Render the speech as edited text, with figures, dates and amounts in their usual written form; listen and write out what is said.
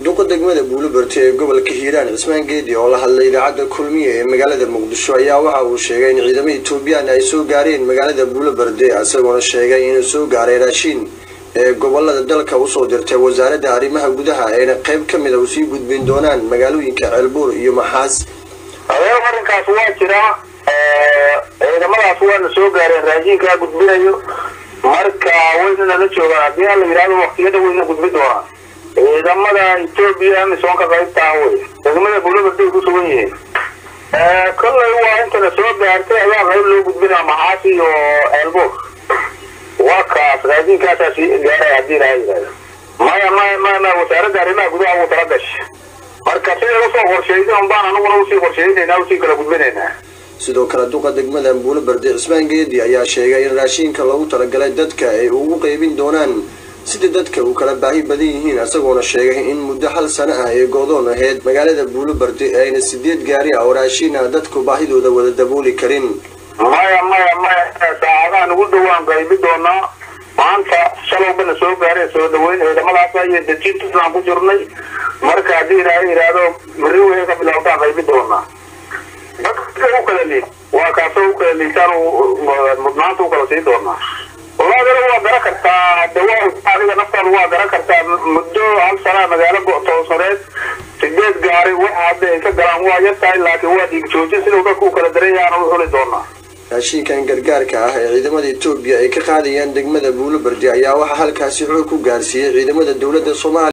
Duqa degmada Buulobarti ee gobolka Hiiraan Cismaan Geedi oo la hadlay idaacadda Kulmiye ee magaalada Muqdisho ayaa waxa uu sheegay in ciidamada Itoobiyaan ay soo gaareen magaalada Buulobarde, isagoona sheegay inuu soo gaaray raashin ee gobolada dalka usoo dirtay wasaaradda arrimaha gudaha ayna qayb ka mid a usii gudbin doonaan magaalooyinka Ceelbuur iyo Maxaas. Adeer, arrinkaas waa jiraa, ciidamadaas waana soo gaareen, raashinkaa gudbinayo, marka wayna nala joogaan. Haddii alla yidhahdo waqtiyada wayna gudbi doonaan ciidamada Etoobiya Amisoonka qaybta ah wey degmada Buulobarday ku sugan yihiin. Kollay waa intana soo gaartay ayaa qayb loo gudbinaa Maxaas iyo Ceelbuur. Waa kaas raashinkaasaa sii gaaray haddii ilaaha yidhahdo. Maya, maya, maya, maya, wasaaradda arrimaha gudaha wuu tala gashay, marka siday usoo qorsheysay un baan anaguna usii qorsheynayna, usii kala gudbinaynaa. Sidoo kale duqa degmada Buulobarde Cismaan Geedi ayaa sheegay in raashinka loogu talagalay dadka ay ugu qaybin doonaan sida dadka uu kala baahi badan yihiin, isagoona sheegay in muddo 1 sano ah ee goodoon ahayd magaalada Buulobarde ayna 8 gaari ah oo raashin ah dadku baahidooda wada dabooli karin. Maya, maya, maya, saacadahan ugu dhowaan qaybi doonaa. Maanta shalowbana soo gaareen, soo dhaweyn ciidamadaas iyo dejintusaan ku jirnay. Marka haddii ilaahay yidhaahdo berri way ka bilowdaan qaybi doonaa. Dadka u kala liid waa kaasoo u kala liitaan mudnaanta u kala siin doonaa. Wallahi adina waa garan kartaa, dawa adiga naftaadu waa garan kartaa. Muddo 1 sanaa magaalo go-toonsaneed, 8 gaari waxa hadda ay ka galaan waa yar tahay, laakiin waa dhiig joojin siduu dadku u kala daran yahaana u xuli doonaa. Raashinkan gargaarka ah ee ciidamada Etoobiya ay ka qaadayaan degmada Buulobardi ayaa waxaa halkaasi xoog ku gaarsiiyey ciidamada dowladda Soomaaliya.